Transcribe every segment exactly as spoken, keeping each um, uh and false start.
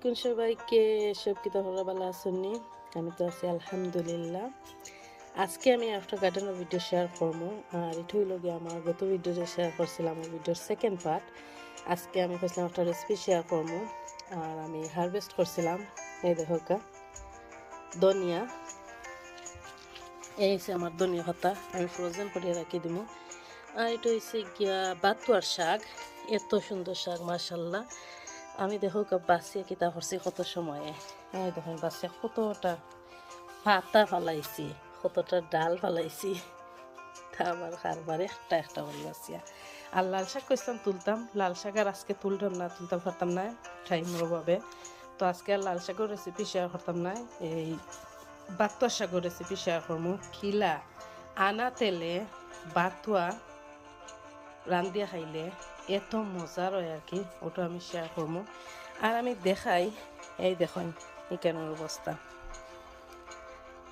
কোন সবাইকে, সব কিতা খবর, ভালা আছইন নি? আমি তো আছি আলহামদুলিল্লাহ। আজকে আমি একটা গার্ডেনর ভিডিও শেয়ার করমু, আর ইটা অইলো গিয়া আমার গত ভিডিওতে শেয়ার করছিলাম, ওই ভিডিওর সেকেন্ড পার্ট। আজকে আমি কইছিলাম একটা রেসিপি শেয়ার করমু, আর আমি হারভেস্ট করছিলাম। এই দেখউক্কা ধনিয়া, এই অইছে আমার ধনিয়া পাতা, আমি ফ্রোজেন করিয়া রাখি দিমু। আর ইটা অইছে গিয়া বাতুয়ার শাক, এত সুন্দর শাক মাশাআল্লাহ। আমি দেখউক্কা বাছিয়া কিতা করছি কত সময়ে, এই দেখইন বাছিয়া কতটা পাতা ফালাইছি, কতটা ডাল ফালাইছি, তা আবার কারবার একটা একটা করি বাছিয়া। আর লাল শাক কইছিলাম তুলতাম, লাল শাক আর আজকে তুলতাম না, তুলতাম পারতাম না টাইমর অভাবে। তো আজকে আর লাল শাকর রেসিপি শেয়ার করতাম না, এই বাতুয়ার শাকর রেসিপি শেয়ার করমু। কিলা আনা তেলে বাতুয়া রান্ধিয়া খাইলে এত মজার অয় আর কি, ওটা আমি শেয়ার করমু। আর আমি দেখাই, এই দেখইন ইখানর অবস্থা।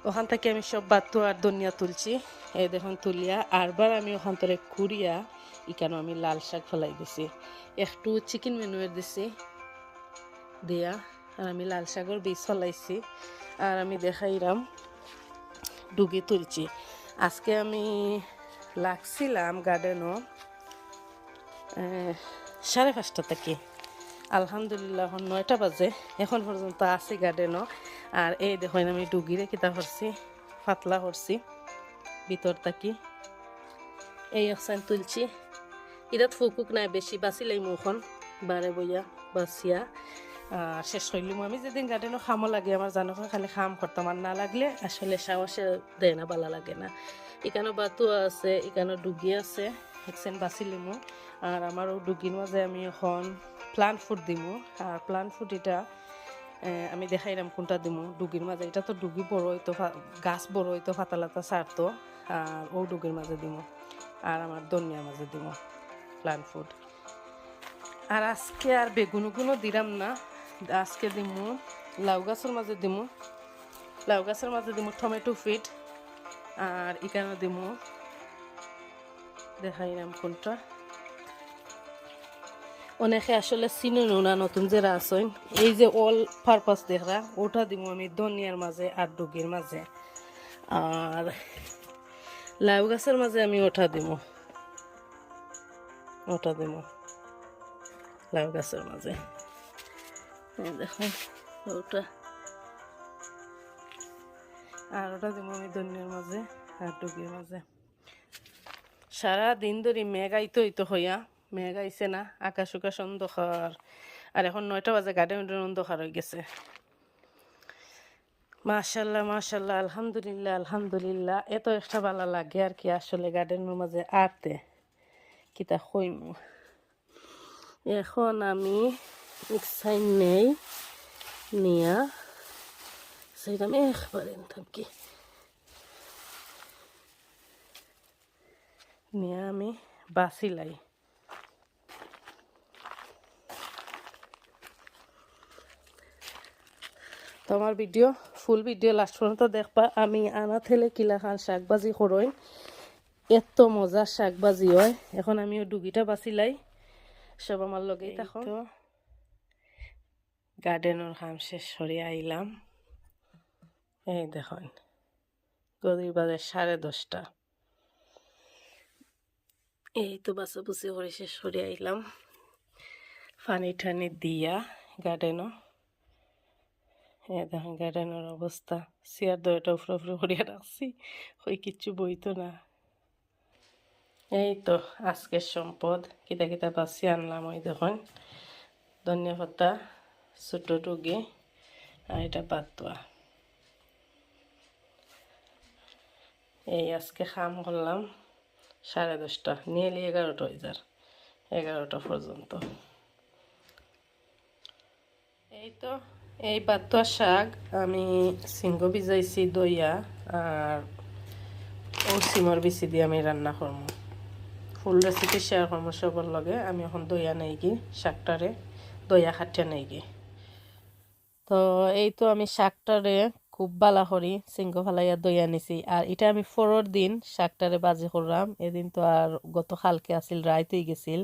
ওখান থাকি আমি সব বাতুয়া আর ধনিয়া তুলছি, এই দেখইন তুলিয়া আরবার আমি ওখান তরে কুড়িয়া ইখানো আমি লাল শাক ফালাই দিছি, একটু চিকেন ম্যানুয়ার দিছি দিয়া, আর আমি লাল শাকর বীজ ফালাইছি। আর আমি দেখাইরাম ডুগি তুলছি। আজকে আমি লাগছিলাম গার্ডেনো, আহ, সাড়ে পাঁচটা থাকি, আলহামদুলিল্লাহ অখন নয়টা বাজে, অখন পর্যন্ত আছি গার্ডেনো। আর এই দেখইন আমি ডুগিরে কিতা করছি, পাতলা করছি ভিতর থাকি। এই অকসান তুলছি, ইরাত ফুকুক নাই বেশি, বাছিলাইমু অখন বারে বইয়া বাছিয়া, আহ, শেষ করিলিমু। আমি যেদিন গার্ডেনো কামো লাগি, আমার জানো খালি কাম করতাম, আর না লাগলে আসলে সাহসে দেয় না, ভালা লাগে না। ইখানো বাতুয়া আছে, ইখানো ডুগি আছে, একসান বাছিলিমু। আর আমার অউ ডুগির মাঝে আমি অখন প্লান্ট ফুড দিমু। আর প্লান্ট ফুড ইটা, এ, আমি দেখাইরাম কোনটা দিমু ডুগির মাঝে। ইটা তো ডুগি বড় অইতো, ফা-, গাছ বড় অইতো, পাতা লাতা ছাড়তো। আর অউ ডুগির মাঝে দিমু, আর আমার ধনিয়ার মাঝে দিমু প্লান্ট ফুড। আর আজকে আর বেগুন উগুনও দিরাম না, আজকে দিমু লাউ গাছর মাঝে দিমু, লাউ গাছর মাঝে দিমু টমেটো ফিড, আর ইখানো দিমু, দেখাইরাম কোনটা। অনেকে আসলে চিনইন না, নতুন যেরা আছইন, এই যে অল পারপাস দেখরা, ওটা দিমু আমি ধনিয়ার মাঝে আর ডুগির মাঝে। আর লাউ গাছর মাঝে আমি ওটা দিমু, ওটা দিমু লাউ গাছর মাঝে। এই দেখইন ওটা, আর ওটা দিমু আমি ধনিয়ার মাঝে আর ডুগির মাঝে। সারা দিন ধরি মেঘ আইতো আইতো কইয়া, মেঘ আইছে না, আকাশ উকাশ অন্ধকার। আর অখন নয়টা বাজে, গার্ডেন উডেন অন্ধকার অইগেছে। মাশাআল্লাহ, মাশাআল্লাহ, আলহামদুলিল্লাহ, আলহামদুলিল্লাহ। এত একটা ভালা লাগে আর কি আসলে গার্ডেনর মাঝে আতে, কিতা কইমু। অখন আমি এক সাইন নেই নিয়া, সাইরাম একবারে থাকি নিয়া আমি বাছিলাই। তো আমার ভিডিও, ফুল ভিডিও লাস্ট পর্যন্ত দেখবা। আমি আনা তেলে কিলাখান শাক ভাজি করইন, এত মজার শাক ভাজি অয়। অখন আমি অউ ডুগিটা বাছিলাই, সব আমার লগেই থাকো। তো গার্ডেনর কাম শেষ করি আইলাম। এই দেখইন, ঘড়ির বাজে সাড়ে দশটা। এই তো বাছাবুছি করি শেষ করি আইলাম, পানি টানি দিয়া গার্ডেনো। এই দেখইন গার্ডেনর অবস্থা, চেয়ার দুইটা উপরে উপরে করিয়া রাখছি, কই কিচ্ছু বইতো না। এই তো আজকের সম্পদ, কিতা কিতা বাছি আনলাম, ওই দেখইন ধনিয়া পাতা, ছোট টুগি, আর ইটা বাতুয়া। এই আজকে কাম করলাম সাড়ে দশটা, নিয়ারলি এগারোটা অইযার, এগারোটা পর্যন্ত। এই তো, এই বাতুয়া শাক আমি সিঙ্গো ভিজাইছি ধইয়া, আর অউ সিমর বিচি দিয়া আমি রান্না করমু। ফুল রেসিপি শেয়ার করমু সবর লগে। আমি অখন ধইয়া নেইগি শাকটারে, ধইয়া কাটিয়া নেইগি। তো এই তো আমি শাকটারে খুব বালা করি সিঙ্গ ফালাইয়া ধইয়া নিছি। আর ইটা আমি পরর দিন শাকটারে বাজি করলাম। এদিন তো আর গত কালকে আছিল, রাইত অই গেছিল,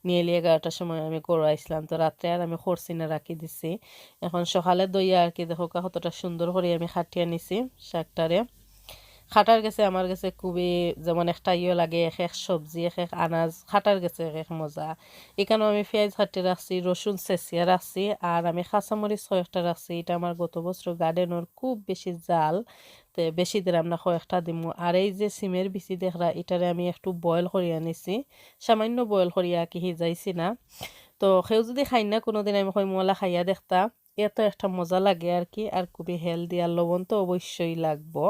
নিয়ালি এগারোটার সময় আমি ঘরো আইছলাম, তো রাত্রে আর আমি করছি না, রাখি দিছি। এখন সকালে ধইয়া আর কি দেখউক্কা কতটা সুন্দর করি আমি কাটিয়া নিছি শাকটারে। কাটার গেছে আমার গেছে খুবই যেমন একটা ইয়ে লাগে, এক এক সবজি, এক এক আনাজ কাটার গেছে এক এক মজা। ইখানো আমি পিয়াইজ কাটি রাখছি, রসুন ছেঁচিয়া রাখছি, আর আমি কাঁচামরিচ কয়েকটা রাখছি। ইটা আমার গত বছর গার্ডেনর খুব বেশি জাল, তে বেশি দিরাম না, কয়েকটা দিমু। আর এই যে সিমের বিচি দেখরা, ইটারে আমি একটু boil করিয়া নিছি, সামান্য boil করিয়া আর কি, হিজাইছি না। তো কেউ যদি খাইন না কুনুদিন, আমি কইমু অলা খাইয়া দেখতা, এত একটা মজা লাগে আর কি, আর খুবই healthy, আর লবণ তো অবশ্যই লাগবো।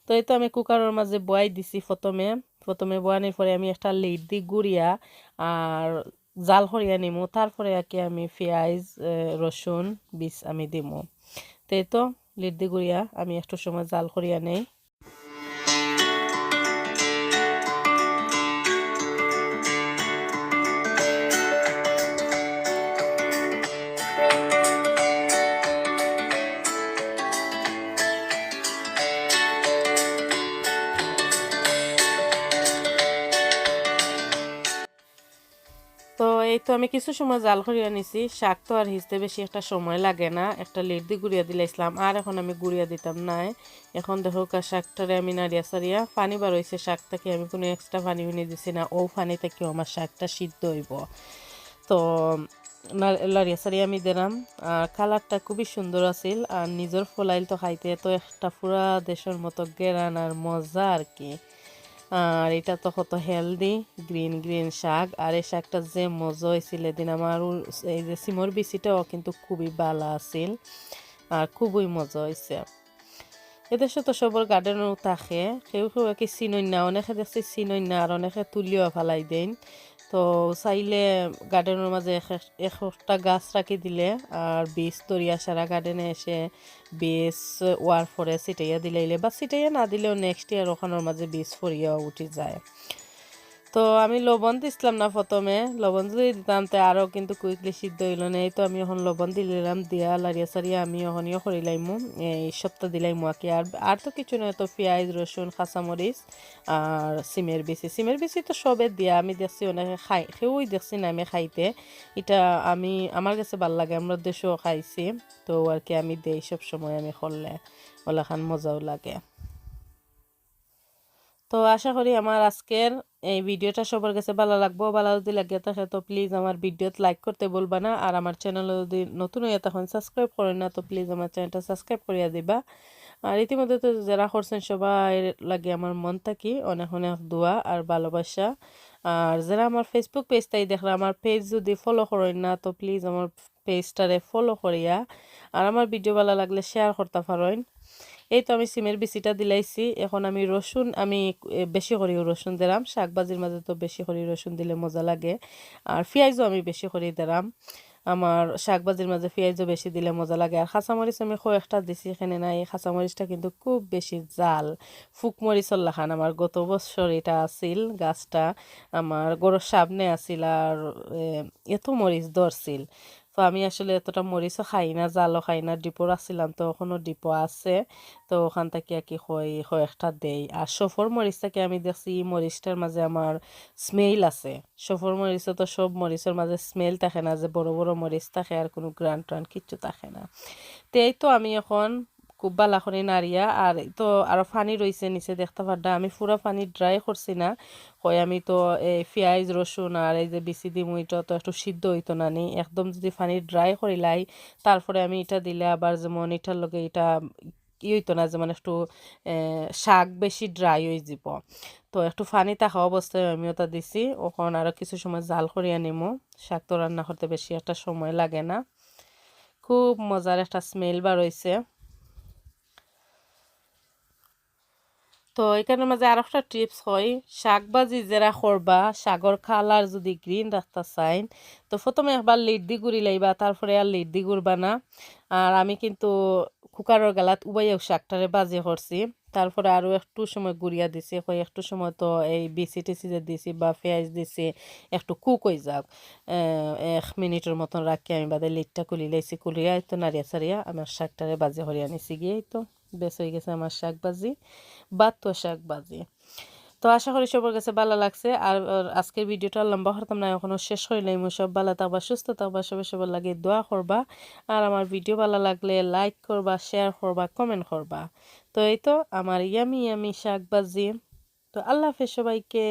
তো এই তো আমি কুকারর মাঝে বয়াই দিছি প্রথমে, প্রথমে বয়ানির পরে আমি একটা lid দি গুড়িয়া আর জাল করিয়া নিমু, তারপরে আর কি আমি পিয়াইজ, এ, রসুন, বিচ আমি দিমু। তো এই তো lid দি গুড়িয়া আমি একটু সময় জাল করিয়া নেই। তো এই তো আমি কিছু সময় জাল করিয়া নিছি। শাক তো আর হিজতে বেশি একটা সময় লাগে না, একটা lid দি গুড়িয়া দিলাইছলাম, আর এখন আমি গুড়িয়া দিতাম নায়। এখন দেখউক্কা শাকটারে আমি নাড়িয়া চাড়িয়া, পানি বার অইছে শাক থাকি, আমি কুনু extra পানি উনি দিছি না, অউ পানি থাকিউ আমার শাকটা সিদ্ধ অইবো। তো না-, লাড়িয়া চাড়িয়া আমি দিরাম। আর কালারটা খুবই সুন্দর আছিল, আর নিজর ফলাইল তো খাইতে তো একটা পুরা দেশর মতো গেরান আর মজা আর কি। আর ইটা তো কত healthy, green green শাক। আর এই শাকটা যে মজা অইছিল এদিন, আমার উ-, এই যে সিমর বিচিটাও কিন্তু খুবই বালা আছিল, আর খুবই মজা অইছে। এদেশো তো সবর গার্ডেনও থাকে, কেউ কেউ আর কি চিনইন না, অনেকে দেখছি চিনইন না, আর অনেকে তুলিও ফালাই দেইন। তো চাইলে গার্ডেনর মাঝে এক এক-, এক একটা গাছ রাখি দিলে আর বিচ ধরিয়া সারা গার্ডেনে এসে বিচ ওয়ার পরে ছিটাইয়া দিলাইলে, বা ছিটাইয়া না দিলেও next year অখানর মাঝে বিচ ফরিয়া উঠি যায়। তো আমি লবণ দিছলাম না প্রথমে, লবণ যদি দিতাম তে আরও কিন্তু quickly সিদ্ধ অইলো না। এই তো আমি এখন লবণ দিলাম, দিয়া লাড়িয়া চাড়িয়া আমি এখন ইয়ে করিলাইমু, এই সবটা দিলাইমু আর কি। আর, আর তো কিছু না, তো পিয়াইজ, রসুন, কাঁচামরিচ আর সিমের বিচি। সিমের বিচি তো সবে দিয়া আমি দেখছি অনেকে খাই, কেউই দেখছি না আমি খাইতে। ইটা আমি, আমার গেছে ভালা লাগে, আমরার দেশও খাইছি। তো আর কি আমি দেই সব সময় আমি করলে, অলাখান মজাও লাগে। তো আশা করি আমার আজকের এই ভিডিওটা সবর গেছে ভালা লাগবো। ভালা যদি লাগিয়া থাকে তো please আমার ভিডিওত like করতে ভুলবা না। আর আমার চ্যানেল যদি নতুন অইয়া থাকইন, subscribe করইন না, তো please আমার চ্যানেলটা subscribe করিয়া দিবা। আর ইতিমধ্যে তো যেরা করছইন সবার লাগি আমার মন থাকি অনেক অনেক দোয়া আর ভালোবাসা। আর যেরা আমার Facebook পেজটাই দেখরা, আমার পেজ যদি ফলো করইন না তো please আমার পেজটারে ফলো করিয়া আর আমার ভিডিও ভালা লাগলে শেয়ার করতা পারইন। এই তো আমি সিমের বিচিটা দিলাইছি, এখন আমি রসুন, আমি, এ, বেশি করিউ রসুন দিরাম, শাক ভাজির মাঝে তো বেশি করি রসুন দিলে মজা লাগে। আর পিয়াইজও আমি বেশি করি দিরাম, আমার শাক ভাজির মাঝে পিয়াইজও বেশি দিলে মজা লাগে। আর কাঁচামরিচ আমি কয়েকটা দিছি, এখানে নাই, কাঁচামরিচটা কিন্তু খুব বেশি জাল, ফুক মরিচর লাখান। আমার গত বছর ইটা আছিল গাছটা, আমার ঘরর সামনে আছিল, আর, এ, এত মরিচ ধরছিল। তো আমি আসলে এতটা মরিচও খাই না, জালও খাই না, ডিপো রাখছিলাম, তো অখনো ডিপো আছে। তো অখান থাকি আর কি কই, কয়েকটা দেই। আর সফর মরিচ থাকি আমি দেখছি ই মরিচটার মাঝে আমার smell আছে। সফর মরিচও তো সব মরিচর মাঝে smell থাকে না, যে বড় বড় মরিচ থাকে আর কুনু ঘ্রাণ টান কিচ্ছু থাকে না। তো এই তো আমি এখন খুব ভালা করি নাড়িয়া, আর তো আরো পানি রইছে নিচে দেখতা পাররা, আমি পুরা পানি dry করছি না। কই আমি তো এই পিয়াইজ, রসুন আর এই যে বিচি দিমু, ইটা তো একটু সিদ্ধ অইতো না নি, একদম যদি পানি dry করিলাই, তারপরে আমি ইটা দিলে আবার যেমন ইটার লগে ইটা ই অইতো না, যেমন একটু, এ, শাক বেশি dry অইযিবো। তো একটু পানি থাকা অবস্থায় আমি ওটা দিছি। অখন আরো কিছু সময় জাল করিয়া নিমু। শাক তো রান্না করতে বেশি একটা সময় লাগে না। খুব মজার একটা smell বার অইছে। তো এখানর মাঝে আর একটা tips কই, শাক ভাজি যেরা করবা, শাকর colour যদি green রাখতা চাইন, তো প্রথমে একবার lid দি গুড়ি লাইবা, তারপরে আর lid দি গুড়বা না। আর আমি কিন্তু কুকারর গালাত উবাইয়াও শাকটারে ভাজি করছি। তারপরে আরও একটু সময় গুড়িয়া দিছি, কই একটু সময় তো এই বিচি টিচি যে দিছি বা পেঁয়াজ দিছি, একটু কুক অই যাউক। এ, এক মিনিটর মতন রাখি আমি বাদে লিডটা খুলি লাইছি, খুলিয়া তো নাড়িয়া চাড়িয়া আমার শাকটারে ভাজি করিয়া নিছি গিয়া। এই তো বেশ অই গেছে আমার শাক ভাজি, ভাত তো শাক ভাজি। তো আশা করি সবার কাছে ভালা লাগছে। আর, আর আজকের ভিডিওটা লম্বা করতাম না, এখনো শেষ করি লাইমু। সব ভালা থাকবা, সুস্থ থাকবা, সবে সবার লাগি দোয়া করবা। আর আমার ভিডিও ভালা লাগলে লাইক করবা, শেয়ার করবা, কমেন্ট করবা। তো এই তো আমার ইয়ামি ইয়ামি শাক ভাজি। তো আল্লাহ হাফেজ সবাইকে।